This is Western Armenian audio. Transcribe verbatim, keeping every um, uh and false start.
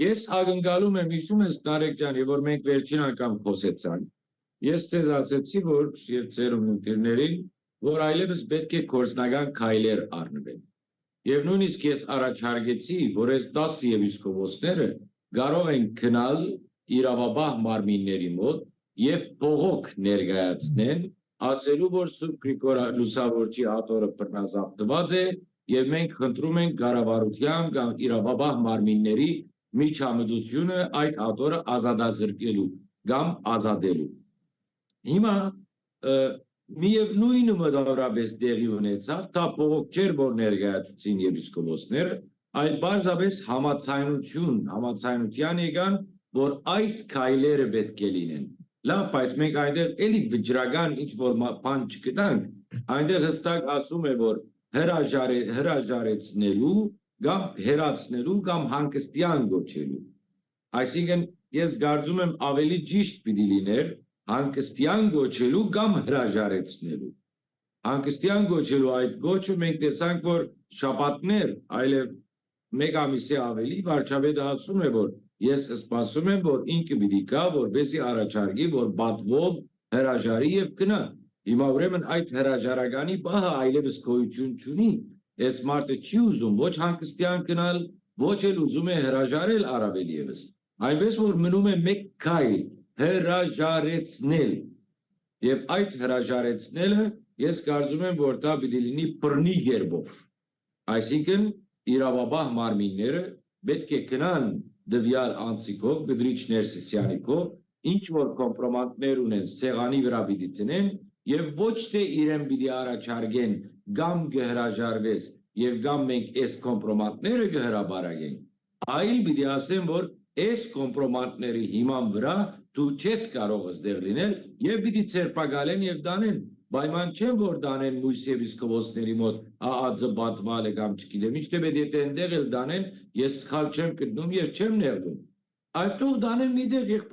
Ես ակնկալում եմ, հիշում ես, Նարեկ ջան, եւ որ մենք վերջին անգամ խօսեցանք, ես ձեզ ասեցի, որ, եւ ձեր ունկնդիրներին, որ այլեւս պէտք է գործնական քայլեր առնուեն։ Եւ նոյնիսկ ես առաջարկեցի, որ այս տասը եպիսկոպոսները կարող են գնալ իրաւապահ մարմինների մօտ եւ բողոք ներկայացնեն, ասելու, որ Սուրբ Գրիգոր Լուսավորչի աթոռը բռնազավթուած է, եւ մենք խնդրում ենք կառավարութեան կամ իրաւապահ մարմինների միջամտությունը այդ աթոռը ազատազրկելու կամ ազատելու։ Հիմա, ը, միեւնույնը մտավորապես տեղի ունեցաւ, դա բողոք չէր, որ ներկայացուցին եպիսկոպոսները, այլ պարզապես համաձայնություն, համաձայնության եկան, որ այս քայլերը պէտք է լինեն։ Լավ, բայց մենք այնտեղ էլի վճռական ինչ որ մա-, բան չգտանք, այնտեղ հստակ ասում է, որ հրաժարե-, հրաժարեցնելու կամ հեռացնելու կամ հանգստեան կոչելու։ Այսինքն, ես կարծում եմ, ավելի ճիշտ պիտի լիներ հանգստեան կոչելու կամ հրաժարեցնելու։ Հանգստեան կոչելու այդ կոչը մենք տեսանք, որ շաբաթներ, այլեւ մէկ ամիսէ ավելի վարչապետը ասում է, որ ես սպասում եմ, որ ինքը պիտի գայ, որպեսզի առաջարկի, որ պատվով հրաժարի եւ գնայ։ Հիմա ուրեմն այդ հրաժարականի պահը այլեւս գոյություն չունի։ Այս մարդը չի ուզում ոչ հանգստեան գնալ, ոչ էլ ուզում է հրաժարել առավել եւս։ Այնպես որ մնում է մէկ քայլ, հրաժարեցնել։ Եւ այդ հրաժարեցնելը, ես կարծում եմ, որ դա պիտի լինի բռնի կերպով։ Այսինքն, իրաւապահ մարմինները պէտք է գնան տուեալ անձի քով, Կտրիչ Ներսիսեանի քով, ինչ որ կոմպրոմանտներ ունեն, սեղանի վրայ պիտի դնեն եւ ոչ թէ իրեն պիտի առաջարկեն կամ կը հրաժարվես եւ կամ մենք այս կոմպրոմանտները կը հրապարակենք, այլ պիտի ասեն, որ այս կոմպրոմանտների հիման վրայ դու չես կարող ստեղ լինել եւ պիտի ձերբակալեն եւ տանեն։ Պայման չեմ, որ տանեն մոյս եպիսկոպոսների մօտ, ա, ածը պատմալը կամ չգիտեմ, ինչ դե պէտք է, եթե այնտեղ էլ տանեն, ես սխալ չեմ գտնում եւ չեմ նեղդում։ Այլ թող տանեն մի տեղ, եղբայր,